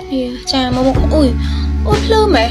នេះចាមកមុខអុយអូយភ្លឺមែន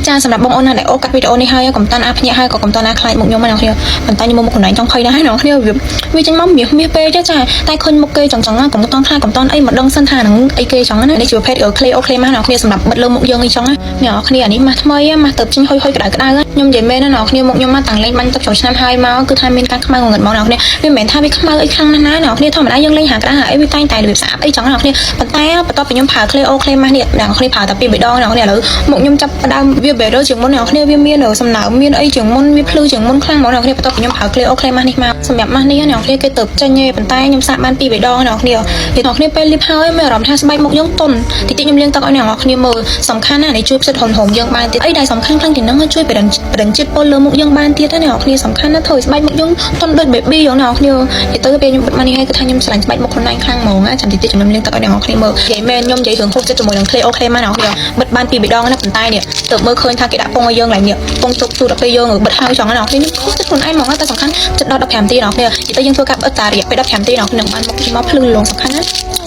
ចាសម្រាប់បងអូនណាដែលអូកាត់វីដេអូនេះហើយកុំតាន់អាភ្ញាក់ហើយក៏កុំតាន់អាខ្លាចមុខខ្ញុំណាអ្នកគ្នាប៉ុន្តែខ្ញុំមកមុខខ្លួនឯងចង់ភ័យដែរអ្នកគ្នាវាវាចេញមកមាសមាសពេកចាតែឃើញមុខគេចង់ចង់កុំតាន់ខ្លាចកុំតាន់អីមកដឹងសិនថានឹងអីគេចង់ណានេះជាប្រភេទ Cleo Clay មកអ្នកគ្នាសម្រាប់បិទលើមុខយើងអីចង់ណាអ្នកគ្នាអានេះម៉ាស់ថ្មីម៉ាស់ទៅចេញហុយហុយក្តៅក្តៅខ្ញុំនិយាយមែនណាអ្នកគ្នាមុខខ្ញុំមកតាំងលេងបាញ់ទឹកចូលឆ្នាំហើយមកគឺថាមានការខ្មៅងងឹតមកអ្នកគ្នាវាមិនមែនថាវាខ្មៅអីខ្លាំងណាស់ណាអ្នកគ្នាធម្មតាយើងលេងហាក្តៅហាអីវាតែងតែរបៀបស្អាតអីចង់អ្នកគ្នាប៉ុន្តែបន្ទាប់ពីខ្ញុំប្រើ Cleo Clay ម៉ាស់នេះអ្នកគ្នាប្រើតែពីរបីដងអ្នកគ្នាឥឡូវមុខខ្ញុំចាប់ផ្ដើមវា better ជាងមុនអ្នកគ្នាវាមានសំណើមមានអីជាងមុនវាភ្លឺជាងមុនខ្លាំងហ្មងអ្នកគ្នាបន្ទាប់ពីខ្ញុំប្រើ Cleo Clay ម៉ាស់នេះមកសម្រាប់ម៉ាស់នេះអ្នកគ្នាគេទៅចេញទេប៉ុន្តែខ្ញុំសាកបានពីរបីដងអ្នកគ្នាអ្នកគ្នាពេលលាបហើយមានអារម្មណ៍ថាស្បែកមុខយើងទន់តិចតិចខ្ញុំលាងទឹកឲ្យអ្នកគ្នាមើលសំខាន់ណាស់នេះជួយផ្សិតហុំហុំយើងបានទៀតអីដែលសំខាន់ខ្លាំងជាងហ្នឹងជួយបរិញ្បរិញ្ជាតិពុលលើមុខយើងបានទៀតណាអ្នកគ្នាសំខាន់ណាស់ធ្វើឲ្យស្បែកមុខយើងទន់ដូច baby យ៉ាងអ្នកគ្នានិយាយទៅពេលខ្ញុំបិទម៉ាស់នេះហើយគឺថាខ្ញុំស្រឡាញ់ស្បែកមុខខ្លួនឯងខ្លាំងហ្មងណាចាំតិចតិចខ្ញុំលាងទឹកឲ្យអ្នកគ្នាមើលនិយាយមែនខ្ញុំនិយាយរឿងហូបចិត្តជាមួយនឹង Cleo Clay ម៉ាស់អ្នកគ្នាបិទបានពីរបីដងណាប៉ុន្តែនេះទៅមើលឃើញថាគេដាក់ពងឲ្យយើងឡើងនេះពងទុកទូដល់ពេលយើងបិទហើយចង់ណាអ្នកគ្នាខ្ញុំខុសចិត្តខ្លួនឯងហ្មងតែសំខាន់ចិត្តដល់15នាទីអ្នកគ្នានិយាយទៅយើងធ្វើការបិទតារយៈពេល15នាទីអ្នកគ្នានឹងបានមុខមកភ្លឺលងសំខាន់ណា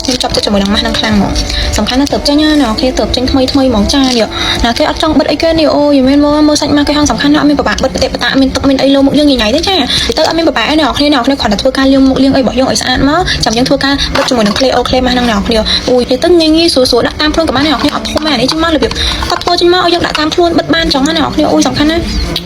ខ្ញុំចាប់ចិត្តជាមួយនឹងម៉ាស់នឹងខ្លាំងហ្មងសំខាន់ណាស់ទៅចេញណាអ្នកគ្នាទៅចេញថ្មីថ្មីហ្មងចានេះណាគេអត់ចង់បិទអីគេនេះអូយមែនមើលមើលសាច់ម៉ាស់គេហងសំខាន់ណាស់អត់មានពិបាកបិទបតិបតាមានទឹកមានអីលើមុខយើងញញ៉ៃទេចាទៅអត់មានពិបាកទេអ្នកគ្នាអ្នកគ្នាគ្រាន់តែធ្វើការលាងមុខលាងអីរបស់យើងឲ្យស្អាតមកចាំយើងធ្វើការបិទជាមួយនឹង Cleo Clay ម៉ាស់នឹងអ្នកគ្នាអូយទៅងាយងាយស្រួលស្រួលដាក់តាមខ្លួនក៏បានអ្នកគ្នាអត់ធំទេអានេះចេញមករបៀបគាត់ធ្វើចេញមកឲ្យយើងដាក់តាមខ្លួនបិទបានចឹងណាអ្នកគ្នាអូយសំខាន់ណា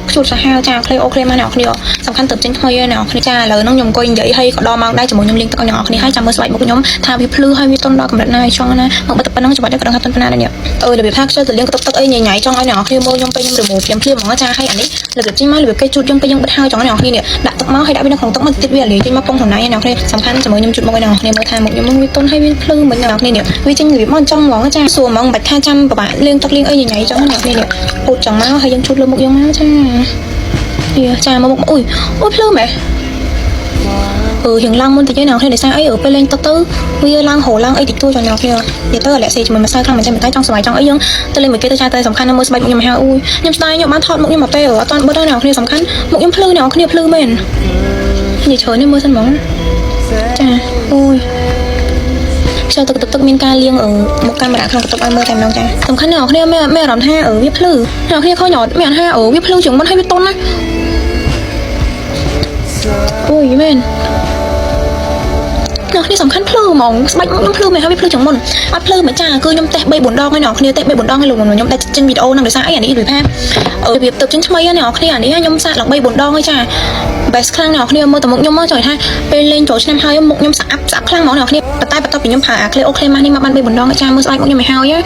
ខ្ជូតសាហាវចា Cleo Clay ម៉ាស់អ្នកគ្នាសំខាន់ទៅចេញថ្មីឯអ្នកគ្នាចាឥឡូវហ្នឹងខ្ញុំអង្គុយនិយាយឲ្យក៏ដល់ម៉ោងដែរជាមួយខ្ញុំលាងទឹកឲ្យអ្នកគ្នាហើយចាំមើលស្បែកមុខខ្ញុំថាវាភ្លឺហើយវាទន់ដល់កម្រិតណាឲ្យចង់ណាមកបិទតែប៉ុណ្្នឹងច្បាស់តែក៏ដឹងថាទន់ប៉ុណ្ណាដែរនេះអឺរបៀបថាខ្ជិលទៅលាងទឹកទឹកអីញ៉ៃញ៉ៃចង់ឲ្យអ្នកគ្នាមើលខ្ញុំពេលខ្ញុំ remove ភ្លាមភ្លាមហ្មងចាហើយអានេះរបៀបចេញមករបៀបគេជូតយើងពេលយើងបិទហើយចង់អ្នកគ្នានេះដាក់ទឹកមកហើយដាក់វានៅក្នុងទឹកមកតិចវាលាយចេញមកពងខ្លួនឯងអ្នកគ្នាសំខាន់ជាមួយខ្ញុំជូតមុខឲ្យអ្នកគ្នាមើលថាមុខខ្ញុំវាទន់ហើយវាភ្លឺមិនអ្នកគ្នានេះវាចេញរបៀបមកចង់ហ្មងចាសួរហ្មងមិនបាច់ថាចាំពិបាកលាងទឹកលាងអីញ៉ៃញ៉ៃចង់អ្នកគ្នានេះពូតចង់មកហើយយើងជូតលើមុខយើងមកចានេះចាមកមុខអុយអូយភ្លឺមែនអឺរៀងឡើងមុនតិចឯណាគ្នាដោយសារអីពេលលេងទឹកទៅវាឡើងហូរឡើងអីតិចតួចអ្នកគ្នានិយាយទៅអាឡែស៊ីជាមួយម្សៅខ្លាំងមែនតែចង់ស្វាយចង់អីយើងទៅលេងមួយគេទៅចាតែសំខាន់ណាស់មើលស្បែកមុខខ្ញុំមកហើយអូយខ្ញុំស្ដាយខ្ញុំបានថតមុខខ្ញុំមកទេអត់តាន់បិទទេអ្នកគ្នាសំខាន់មុខខ្ញុំភ្លឺអ្នកគ្នាភ្លឺមែននិយាយច្រើននេះមើលសិនហ្មងចាអូយខ្ជិលទឹកទឹកទឹកមានការលាងមុខកាមេរ៉ាក្នុងបន្ទប់ឲ្យមើលតែម្ដងចាសំខាន់អ្នកគ្នាមានមានអារម្មណ៍ថាវាភ្លឺអ្នកគ្នាខុសញ៉ត់មានអារម្មណ៍ថាវាភ្លឺជាងមុនហើយវាទន់ណាអូយមែនអ្នកគ្នាសំខាន់ភ្លឺហ្មងស្បែកមុខខ្ញុំភ្លឺមែនហើយវាភ្លឺជាងមុនអត់ភ្លឺមិនចាគឺខ្ញុំតេស្ត3 4ដងហើយអ្នកគ្នាតេស្ត3 4ដងហើយលោកខ្ញុំតែចេញវីដេអូហ្នឹងដោយសារអីអានេះវាថារបៀបទៅចេញថ្មីអ្នកគ្នាអានេះខ្ញុំសាកឡើង3 4ដងហើយចា best ខ្លាំងអ្នកគ្នាមើលតែមុខខ្ញុំមកចង់ថាពេលលេងចូលឆ្នាំហើយមុខខ្ញុំស្អាប់ស្អាប់ខ្លាំងហ្មងអ្នកគ្នាប៉ុន្តែបន្ទាប់ពីខ្ញុំប្រើអា Cleo Clay ម៉ាស់នេះមកបាន3 4ដងចាមើលស្បែកមុខខ្ញុំឲ្យហើយ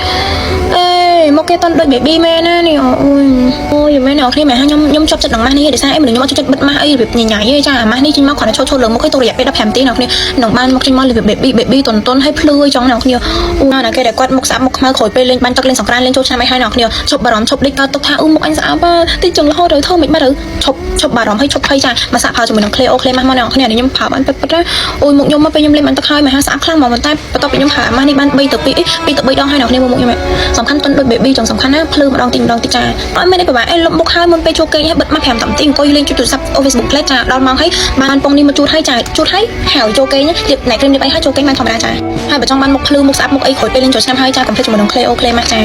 អេមកគេតន់ដូច baby មែនណានេះអូយអូយមែនអ្នកគ្នាមែនខ្ញុំខ្ញុំជាប់ចិត្តនឹងម៉ាស់នេះដោយសារអីមនុស្សខ្ញុំអត់ចូលចិត្តបិទម៉ាស់អីរបៀបញញ៉ៃទេចាអាម៉ាស់នេះចេញមកគ្រាន់តែឈោតឈោតលើមុខឲ្យទៅរយៈពេល15នាទីអ្នកគ្នានឹងបានមុខចេញមករបៀប baby baby តន់តន់ឲ្យភ្លឺឲ្យចង់អ្នកគ្នាអូណាគេដែលគាត់មុខស្អាតមុខខ្មៅក្រោយពេលលេងបាញ់ទឹកលេងសង្ក្រានលេងចូលឆ្នាំអីហើយអ្នកគ្នាឈប់បារម្ភឈប់ដេកកើតទុកថាអឺមុខអញស្អាតតិចចង់រហូតទៅធ្វើមិនបាត់ទៅឈប់ឈប់បារម្ភឲ្យឈប់ភ័យចាមកសាក់ប្រើជាមួយនឹង Cleo Clay ម៉ាស់មកអ្នកគ្នានេះខ្ញុំប្រើបានពិតពិតណាអូយមុខខ្ញុំមកពេលខ្ញុំលេងបាញ់ទឹកហើយមកហាស្អាតខ្លាំងហ្មងប៉ុន្តែបន្ទាប់ពីខ្ញុំប្រើអាម៉ាស់នេះបាន3ទៅ2អី2ទៅ3ដងហើយអ្នកគ្នាមើលមុខខ្ញុំសំខាន់តន់ដូច baby ចង់សំខាន់ណាភ្លឺម្ដងតិចម្ដងតិចចាអត់មានអីពិបាកអីលុបមុខហើយមុនពេលចូលគេងហើយបិទម៉ាស់5នាទីអង្គុយលេងជួយទូរស័ព្ទអូ Facebook ផ្លេចចាដល់ម៉ោងហើយបានពងនេះមកជូតហើយចាជូតហើយហើយចូលគេងលាបណែគ្រីមលាបអីហើយចូលគេងបានធម្មតាចាហើយបើចង់បានមុខភ្លឺមុខស្អាតមុខអីក្រោយពេលលេងចូលឆ្នាំហើយចាកុំភ្លេចជាមួយនឹង Cleo Clay ម៉ាស់ចា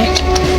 ។